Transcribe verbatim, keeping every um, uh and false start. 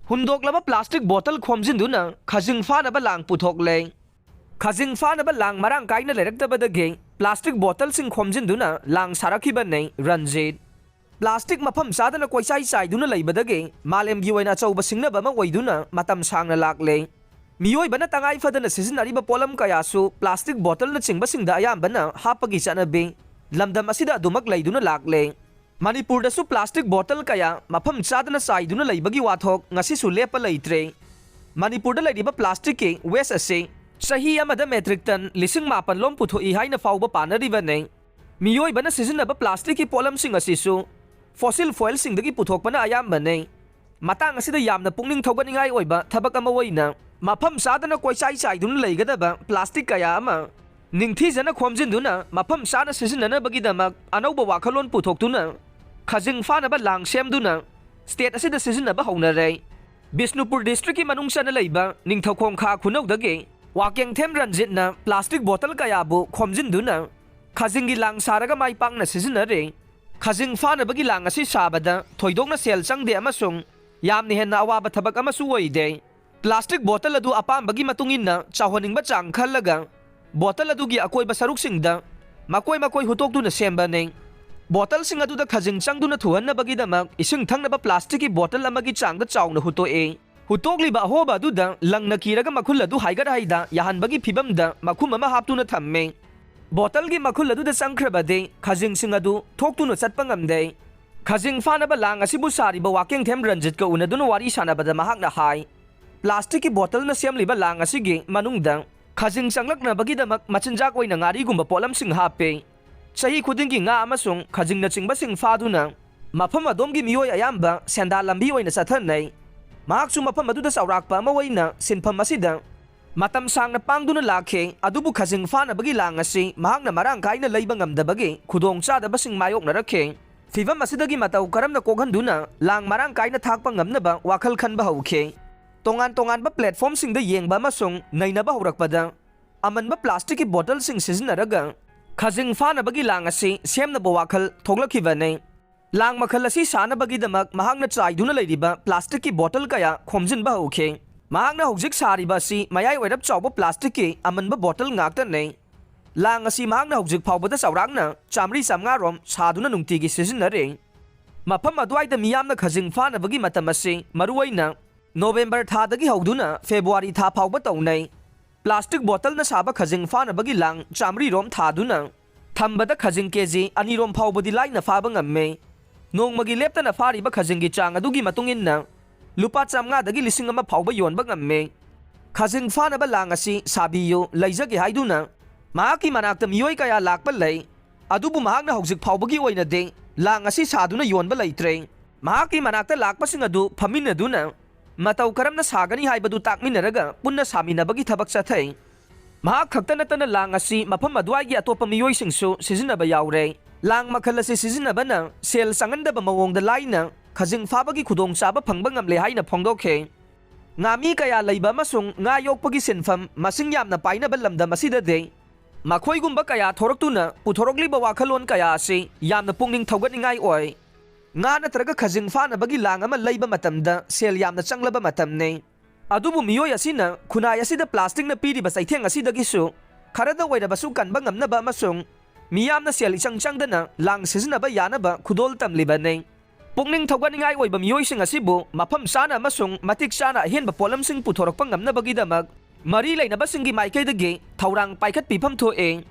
ꯍꯨꯟꯗꯣꯛꯂꯕ plastic ꯕꯣꯇꯜ ꯈꯣꯝꯖꯤꯟꯗꯨꯅ ꯈꯖꯤꯡ ꯐꯥꯅꯕ ꯂꯥꯡ ꯄꯨꯊꯣꯛꯂꯦ꯫ ꯈꯖꯤꯡ ꯐꯥꯅꯕ ꯂꯥꯡ ꯃꯔꯥꯡ ꯀꯥꯏꯅ ꯂꯩꯔꯛꯇꯕꯗꯒꯤ ꯄ꯭ꯂꯥꯁꯇꯤꯛ ꯕꯣꯇꯜꯁꯤꯡ ꯈꯣꯝꯖꯤꯟꯗꯨꯅ ꯂꯥꯡ ꯁꯥꯔꯛꯈꯤꯕꯅꯤ ꯔꯟꯖꯤꯠ꯫ ꯄ꯭ꯂꯥꯁꯇꯤꯛ ꯃꯐꯝ ꯆꯥꯗꯅ ꯀꯣꯏꯆꯥꯏ ꯆꯥꯏꯗꯨꯅ ꯂꯩꯕꯗꯒꯤ ꯃꯥꯂꯦꯝꯒꯤ ꯑꯣꯏꯅ ꯑꯆꯧꯕ ꯁꯤꯡꯅꯕ ꯑꯃ ꯑꯣꯏꯗꯨꯅ ꯃꯇꯝ ꯁꯥꯡꯅ ꯂꯥꯛꯂꯦ꯫ ꯃꯤꯑꯣꯏꯕꯅ ꯇꯉꯥꯏ ꯐꯗꯅ ꯁꯤꯖꯤꯟꯅꯔꯤꯕ ꯄꯣꯠꯂꯝ ꯀꯌꯥꯁꯨ ꯄ꯭ꯂꯥꯁꯇꯤꯛ ꯕꯣꯇꯜꯅꯆꯤꯡꯕꯁꯤꯡꯗ ꯑꯌꯥꯝꯕꯅ ꯍꯥꯞꯄꯒꯤ ꯆꯠꯅꯕꯤ ꯂꯝꯗꯝ ꯑꯁꯤꯗ ꯑꯗꯨꯃꯛ ꯂꯩꯗꯨꯅ ꯂꯥꯛꯂꯦ꯫ ꯃꯅꯤꯄꯨꯔꯗꯁꯨ ꯄ꯭ꯂꯥꯁꯇꯤꯛ ꯕꯣꯇꯜ ꯀꯌꯥ ꯃꯐꯝ ꯆꯥꯗꯅ ꯆꯥꯏꯗꯨꯅ ꯂꯩꯕꯒꯤ ꯋꯥꯊꯣꯛ ꯉꯁꯤꯁꯨ ꯂꯦꯞꯄ ꯂꯩꯇ꯭ꯔꯦ꯫ ꯃꯅꯤꯄꯨꯔꯗ ꯂꯩꯔꯤꯕ ꯄ꯭ꯂꯥꯁꯇꯤꯛꯀꯤ ꯋꯦꯁ ꯑꯁꯤ ꯆꯍꯤ ꯑꯃꯗ ꯃꯦꯇ꯭ꯔꯤꯛ ꯇꯟ ꯂꯤꯁꯤꯡ ꯃꯥꯄꯟ ꯂꯣꯝ ꯄꯨꯊꯣꯛꯏ ꯍꯥꯏꯅ ꯐꯥꯎꯕ ꯄꯥꯅꯔꯤꯕꯅꯤ꯫ ꯃꯤꯑꯣꯏꯕꯅ ꯁꯤꯖꯤꯟꯅꯕ ꯄ꯭ꯂꯥꯁꯇꯤꯛꯀꯤ ꯄꯣꯠꯂꯝꯁꯤꯡ ꯑꯁꯤꯁꯨ ꯐꯣꯁꯤꯜ ꯐꯣꯏꯜꯁꯤꯡꯗꯒꯤ ꯄꯨꯊꯣꯛꯄꯅ ꯑꯌꯥꯝꯕꯅꯤ꯫ ꯃꯇꯥꯡ ꯑꯁꯤꯗ ꯌꯥꯝꯅ ꯄꯨꯛꯅꯤꯡ ꯊꯧꯒꯠꯅꯤꯡꯉꯥꯏ ꯑꯣꯏꯕ ꯊꯕꯛ ꯑꯃ ꯑꯣꯏꯅ ꯃꯐꯝ ꯆꯥꯗꯅ ꯀꯣꯏꯆꯥꯏ ꯆꯥꯏꯗꯨꯅ ꯂꯩꯒꯗꯕ ꯄ꯭ꯂꯥꯁꯇꯤꯛ ꯀꯌꯥ ꯑꯃ ꯅꯤꯡꯊꯤꯖꯅ ꯈꯣꯝꯖꯤꯟꯗꯨꯅ ꯃꯐꯝ ꯆꯥꯅ ꯁꯤꯖꯤꯟꯅꯅꯕꯒꯤꯗꯃꯛ ꯑꯅꯧꯕ ꯋꯥꯈꯜꯂꯣꯟ ꯄꯨꯊꯣꯛꯇꯨꯅ ꯈꯖꯤꯡ ꯐꯥꯅꯕ ꯂꯥꯡ ꯁꯦꯝꯗꯨꯅ ꯁ꯭ꯇꯦꯠ ꯑꯁꯤꯗ ꯁꯤꯖꯤꯟꯅꯕ ꯍꯧꯅꯔꯦ꯫ ꯕꯤꯁꯅꯨꯄꯨꯔ ꯗꯤꯁꯇ꯭ꯔꯤꯛꯀꯤ ꯃꯅꯨꯡ ꯆꯟꯅ ꯂꯩꯕ ꯅꯤꯡꯊꯧꯈꯣꯡ ꯈꯥ ꯈꯨꯅꯧꯗꯒꯤ ꯋꯥꯀꯦꯡꯊꯦꯝ ꯔꯟꯖꯤꯠꯅ ꯄ꯭ꯂꯥꯁꯇꯤꯛ ꯕꯣꯇꯜ ꯀꯌꯥꯕꯨ ꯈꯣꯝꯖꯤꯟꯗꯨꯅ ꯈꯖꯤꯡꯒꯤ ꯂꯥꯡ ꯁꯥꯔꯒ ꯃꯥꯏ ꯄꯥꯛꯅ ꯁꯤꯖꯤꯟꯅꯔꯦ꯫ ꯈꯖꯤꯡ ꯐꯥꯅꯕꯒꯤ ꯂꯥꯡ ꯑꯁꯤ ꯁꯥꯕꯗ ꯊꯣꯏꯗꯣꯛꯅ ꯁꯦꯜ ꯆꯪꯗꯦ ꯑꯃꯁꯨꯡ ꯌꯥꯝꯅ ꯍꯦꯟꯅ ꯑꯋꯥꯕ ꯊꯕꯛ ꯑꯃꯁꯨ ꯑꯣꯏꯗꯦ꯫ ꯄ꯭ꯂꯥꯁꯇꯤꯛ ꯕꯣꯇꯜ ꯑꯗꯨ ꯑꯄꯥꯝꯕꯒꯤ ꯃꯇꯨꯡ ꯏꯟꯅ ꯆꯥꯎꯍꯟꯅꯤꯡꯕ ꯆꯥꯡ ꯈꯜꯂꯒ ꯕꯣꯇꯜ ꯑꯗꯨꯒꯤ ꯑꯀꯣꯏꯕ ꯁꯔꯨꯛꯁꯤꯡꯗ ꯃꯀꯣꯏ ꯃꯀꯣꯏ ꯍꯨꯠꯇꯣꯛꯇꯨꯅ ꯁꯦꯝꯕꯅꯤ꯫ ꯕꯣꯇꯜꯁꯤꯡ ꯑꯗꯨꯗ ꯈꯖꯤꯡ ꯆꯪꯗꯨꯅ ꯊꯨꯍꯟꯅꯕꯒꯤꯗꯃꯛ ꯏꯁꯤꯡ ꯊꯛꯅꯕ ꯄ꯭ꯂꯥꯁꯇꯤꯛꯀꯤ ꯕꯣꯇꯜ ꯑꯃꯒꯤ ꯆꯥꯡꯗ ꯆꯥꯎꯅ ꯍꯨꯠꯇꯣꯛꯏ꯫ ꯍꯨꯠꯇꯣꯛꯂꯤꯕ ꯑꯍꯣꯕ ꯑꯗꯨꯗ ꯂꯪꯅ ꯀꯤꯔꯒ ꯃꯈꯨꯜ ꯑꯗꯨ ꯍꯥꯏꯒꯠ ꯍꯥꯏꯗ ꯌꯥꯍꯟꯕꯒꯤ ꯐꯤꯕꯝꯗ ꯃꯈꯨꯝ ꯑꯃ ꯍꯥꯞꯇꯨꯅ ꯊꯝꯃꯤ꯫ ꯕꯣꯇꯜꯒꯤ ꯃꯈꯨꯜ ꯑꯗꯨꯗ ꯆꯪꯈ꯭ꯔꯕꯗꯤ ꯈꯖꯤꯡꯁꯤꯡ ꯑꯗꯨ ꯊꯣꯛꯇꯨꯅ ꯆꯠꯄ ꯉꯝꯗꯦ꯫ ꯈꯖꯤꯡ ꯐꯥꯅꯕ ꯂꯥꯡ ꯑꯁꯤꯕꯨ ꯁꯥꯔꯤꯕ ꯋꯥꯀꯦꯡꯊꯦꯝ ꯔꯟꯖꯤꯠꯀ ꯎꯅꯗꯨꯅ ꯋꯥꯔꯤ ꯁꯥꯟꯅꯕꯗ ꯃꯍꯥꯛꯅ ꯍꯥꯏ, ꯄ꯭ꯂꯥꯁꯇꯤꯛꯀꯤ ꯕꯣꯇꯜꯅ ꯁꯦꯝꯂꯤꯕ ꯂꯥꯡ ꯑꯁꯤꯒꯤ ꯃꯅꯨꯡꯗ ꯈꯖꯤꯡ ꯆꯪꯂꯛꯅꯕꯒꯤꯗꯃꯛ ꯃꯆꯤꯟꯖꯥꯛ ꯑꯣꯏꯅ ꯉꯥꯔꯤꯒꯨꯝꯕ ꯄꯣꯠꯂꯝꯁꯤꯡ ꯍꯥꯞꯄꯤ꯫ ꯆꯍꯤ ꯈꯨꯗꯤꯡꯒꯤ ꯉꯥ ꯑꯃꯁꯨꯡ ꯈꯖꯤꯡꯅꯆꯤꯡꯕꯁꯤꯡ ꯐꯥꯗꯨꯅ ꯃꯐꯝ ꯑꯗꯣꯝꯒꯤ ꯃꯤꯑꯣꯏ ꯑꯌꯥꯝꯕ ꯁꯦꯟꯗꯥꯟ ꯂꯝꯕꯤ ꯑꯣꯏꯅ ꯆꯠꯊꯅꯩ꯫ ꯃꯍꯥꯛꯁꯨ ꯃꯐꯝ ꯑꯗꯨꯗ ꯆꯥꯎꯔꯥꯛꯄ ꯑꯃ ꯑꯣꯏꯅ ꯁꯤꯟꯐꯝ ꯑꯁꯤꯗ ꯃꯇꯝ ꯁꯥꯡꯅ ꯄꯥꯡꯗꯨꯅ ꯂꯥꯛꯈꯤ, ꯑꯗꯨꯕꯨ ꯈꯖꯤꯡ ꯐꯥꯅꯕꯒꯤ ꯂꯥꯡ ꯑꯁꯤ ꯃꯍꯥꯛꯅ ꯃꯔꯥꯡ ꯀꯥꯏꯅ ꯂꯩꯕ ꯉꯝꯗꯕꯒꯤ ꯈꯨꯗꯣꯡꯆꯥꯗꯕꯁꯤꯡ ꯃꯥꯌꯣꯛꯅꯔꯛꯈꯤ꯫ ꯐꯤꯚꯝ ꯑꯁꯤꯗꯒꯤ ꯃꯇꯧ ꯀꯔꯝꯅ ꯀꯣꯛꯍꯟꯗꯨꯅ ꯂꯥꯡ ꯃꯔꯥꯡ ꯀꯥꯏꯅ ꯊꯥꯛꯄ ꯉꯝꯅꯕ ꯋꯥꯈꯜ ꯈꯟꯕ ꯍꯧꯈꯤ꯫ ꯇꯣꯉꯥꯟ ꯇꯣꯉꯥꯟꯕ ꯄ꯭ꯂꯦꯠꯐꯣꯝꯁꯤꯡꯗ ꯌꯦꯡꯕ ꯑꯃꯁꯨꯡ ꯅꯩꯅꯕ ꯍꯧꯔꯛꯄꯗ, ꯑꯃꯟꯕ ꯄ꯭ꯂꯥꯁꯇꯤꯛꯀꯤ ꯕꯣꯇꯜꯁꯤꯡ ꯁꯤꯖꯤꯟꯅꯔꯒ ꯈꯖꯤꯡ ꯐꯥꯅꯕꯒꯤ ꯂꯥꯡ ꯑꯁꯤ ꯁꯦꯝꯅꯕ ꯋꯥꯈꯜ ꯊꯣꯛꯂꯛꯈꯤꯕꯅꯤ꯫ ꯂꯥꯡ ꯃꯈꯜ ꯑꯁꯤ ꯁꯥꯅꯕꯒꯤꯗꯃꯛ ꯃꯍꯥꯛꯅ ꯆꯥꯏꯗꯨꯅ ꯂꯩꯔꯤꯕ ꯄ꯭ꯂꯥꯁꯇꯤꯛꯀꯤ ꯕꯣꯇꯜ ꯀꯌꯥ ꯈꯣꯝꯖꯤꯟꯕ ꯍꯧꯈꯤ꯫ ꯃꯍꯥꯛꯅ ꯍꯧꯖꯤꯛ ꯁꯥꯔꯤꯕ ꯑꯁꯤ ꯃꯌꯥꯏ ꯑꯣꯏꯔꯞ ꯆꯥꯎꯕ ꯄ꯭ꯂꯥꯁꯇꯤꯛꯀꯤ ꯑꯃꯟꯕ ꯕꯣꯇꯜ ꯉꯥꯛꯇꯅꯤ꯫ ꯂꯥꯡ ꯑꯁꯤ ꯃꯍꯥꯛꯅ ꯍꯧꯖꯤꯛ ꯐꯥꯎꯕꯗ ꯆꯥꯎꯔꯥꯛꯅ ꯆꯥꯃꯔꯤ ꯆꯥꯃꯉꯥ ꯔꯣꯝ ꯁꯥꯗꯨꯅ ꯅꯨꯡꯇꯤꯒꯤ ꯁꯤꯖꯤꯟꯅꯔꯤ꯫ ꯃꯐꯝ ꯑꯗꯨꯋꯥꯏꯗ ꯃꯤꯌꯥꯝꯅ ꯈꯖꯤꯡ ꯐꯥꯅꯕꯒꯤ ꯃꯇꯝ ꯑꯁꯤ ꯃꯔꯨꯑꯣꯏꯅ ꯅꯣꯕꯦꯝꯕꯔ ꯊꯥꯗꯒꯤ ꯍꯧꯗꯨꯅ ꯐꯦꯕ꯭ꯔꯨꯋꯥꯔꯤ ꯊꯥ ꯐꯥꯎꯕ ꯇꯧꯅꯩ꯫ ꯄ꯭ꯂꯥꯁꯇꯤꯛ ꯕꯣꯇꯜꯅ ꯁꯥꯕ ꯈꯖꯤꯡ ꯐꯥꯅꯕꯒꯤ ꯂꯥꯡ ꯆꯥꯃꯔꯤ ꯔꯣꯝ ꯊꯥꯗꯨꯅ ꯊꯝꯕꯗ ꯈꯖꯤꯡ ꯀꯦꯖꯤ ꯑꯅꯤ ꯔꯣꯝ ꯐꯥꯎꯕꯗꯤ ꯂꯥꯏꯅ ꯐꯥꯕ ꯉꯝꯃꯤ꯫ ꯅꯣꯡꯃꯒꯤ ꯂꯦꯞꯇꯅ ꯐꯥꯔꯤꯕ ꯈꯖꯤꯡꯒꯤ ꯆꯥꯡ ꯑꯗꯨꯒꯤ ꯃꯇꯨꯡ ꯏꯟꯅ ꯂꯨꯄꯥ ꯆꯥꯃꯉꯥꯗꯒꯤ ꯂꯤꯁꯤꯡ ꯑꯃ ꯐꯥꯎꯕ ꯌꯣꯟꯕ ꯉꯝꯃꯤ꯫ ꯈꯖꯤꯡ ꯐꯥꯅꯕ ꯂꯥꯡ ꯑꯁꯤ ꯁꯥꯕꯤꯌꯨ, ꯂꯩꯖꯒꯦ ꯍꯥꯏꯗꯨꯅ ꯃꯍꯥꯛꯀꯤ ꯃꯅꯥꯛꯇ ꯃꯤꯑꯣꯏ ꯀꯌꯥ ꯂꯥꯛꯄ ꯂꯩ꯫ ꯑꯗꯨꯕꯨ ꯃꯍꯥꯛꯅ ꯍꯧꯖꯤꯛ ꯐꯥꯎꯕꯒꯤ ꯑꯣꯏꯅꯗꯤ ꯂꯥꯡ ꯑꯁꯤ ꯁꯥꯗꯨꯅ ꯌꯣꯟꯕ ꯂꯩꯇ꯭ꯔꯦ꯫ ꯃꯍꯥꯛꯀꯤ ꯃꯅꯥꯛꯇ ꯂꯥꯛꯄꯁꯤꯡ ꯑꯗꯨ ꯐꯝꯃꯤꯟꯅꯗꯨꯅ ꯃꯇꯧ ꯀꯔꯝꯅ ꯁꯥꯒꯅꯤ ꯍꯥꯏꯕꯗꯨ ꯇꯥꯛꯃꯤꯟꯅꯔꯒ ꯄꯨꯟꯅ ꯁꯥꯃꯤꯟꯅꯕꯒꯤ ꯊꯕꯛ ꯆꯠꯊꯩ꯫ ꯃꯍꯥꯛ ꯈꯛꯇ ꯅꯠꯇꯅ ꯂꯥꯡ ꯑꯁꯤ ꯃꯐꯝ ꯑꯗꯨꯋꯥꯏꯒꯤ ꯑꯇꯣꯞꯄ ꯃꯤꯑꯣꯏꯁꯤꯡꯁꯨ ꯁꯤꯖꯤꯟꯅꯕ ꯌꯥꯎꯔꯦ꯫ ꯂꯥꯡ ꯃꯈꯜ ꯑꯁꯤ ꯁꯤꯖꯤꯟꯅꯕꯅ ꯁꯦꯜ ꯆꯪꯍꯟꯗꯕ ꯃꯑꯣꯡꯗ ꯂꯥꯏꯅ ꯈꯖꯤꯡ ꯐꯥꯕꯒꯤ ꯈꯨꯗꯣꯡꯆꯥꯕ ꯐꯪꯕ ꯉꯝꯂꯦ ꯍꯥꯏꯅ ꯐꯣꯡꯗꯣꯛꯈꯤ꯫ ꯉꯥꯃꯤ ꯀꯌꯥ ꯂꯩꯕ ꯑꯃꯁꯨꯡ ꯉꯥ ꯌꯣꯛꯄꯒꯤ ꯁꯤꯟꯐꯝ ꯃꯁꯤꯡ ꯌꯥꯝꯅ ꯄꯥꯏꯅꯕ ꯂꯝꯗꯝ ꯑꯁꯤꯗꯗꯤ ꯃꯈꯣꯏꯒꯨꯝꯕ ꯀꯌꯥ ꯊꯣꯔꯛꯇꯨꯅ ꯄꯨꯊꯣꯔꯛꯂꯤꯕ ꯋꯥꯈꯜꯂꯣꯟ ꯀꯌꯥ ꯑꯁꯤ ꯌꯥꯝꯅ ꯄꯨꯛꯅꯤꯡ ꯊꯧꯒꯠꯅꯤꯡꯉꯥꯏ ꯑꯣꯏ꯫ ꯉꯥ ꯅꯠꯇ꯭ꯔꯒ ꯈꯖꯤꯡ ꯐꯥꯅꯕꯒꯤ ꯂꯥꯡ ꯑꯃ ꯂꯩꯕ ꯃꯇꯝꯗ ꯁꯦꯜ ꯌꯥꯝꯅ ꯆꯪꯂꯕ ꯃꯇꯝꯅꯤ꯫ ꯑꯗꯨꯕꯨ ꯃꯤꯑꯣꯏ ꯑꯁꯤꯅ ꯈꯨꯟꯅꯥꯏ ꯑꯁꯤꯗ ꯄ꯭ꯂꯥꯁꯇꯤꯛꯅ ꯄꯤꯔꯤꯕ ꯆꯩꯊꯦꯡ ꯑꯁꯤꯗꯒꯤꯁꯨ ꯈꯔꯗ ꯑꯣꯏꯔꯕꯁꯨ ꯀꯟꯕ ꯉꯝꯅꯕ ꯑꯃꯁꯨꯡ ꯃꯤꯌꯥꯝꯅ ꯁꯦꯜ ꯏꯆꯪ ꯆꯪꯗꯅ ꯂꯥꯡ ꯁꯤꯖꯤꯟꯅꯕ ꯌꯥꯅꯕ ꯈꯨꯗꯣꯜ ꯇꯝꯂꯤꯕꯅꯤ꯫ ꯄꯨꯛꯅꯤꯡ ꯊꯧꯒꯠꯅꯤꯡꯉꯥꯏ ꯑꯣꯏꯕ ꯃꯤꯑꯣꯏꯁꯤꯡ ꯑꯁꯤꯕꯨ ꯃꯐꯝ ꯆꯥꯅ ꯑꯃꯁꯨꯡ ꯃꯇꯤꯛ ꯆꯥꯅ ꯑꯍꯦꯟꯕ ꯄꯣꯠꯂꯝꯁꯤꯡ ꯄꯨꯊꯣꯔꯛꯄ ꯉꯝꯅꯕꯒꯤꯗꯃꯛ ꯃꯔꯤ ꯂꯩꯅꯕꯁꯤꯡꯒꯤ ꯃꯥꯏꯀꯩꯗꯒꯤ ꯊꯧꯔꯥꯡ ꯄꯥꯏꯈꯠꯄꯤꯐꯝ ꯊꯣꯛꯏ꯫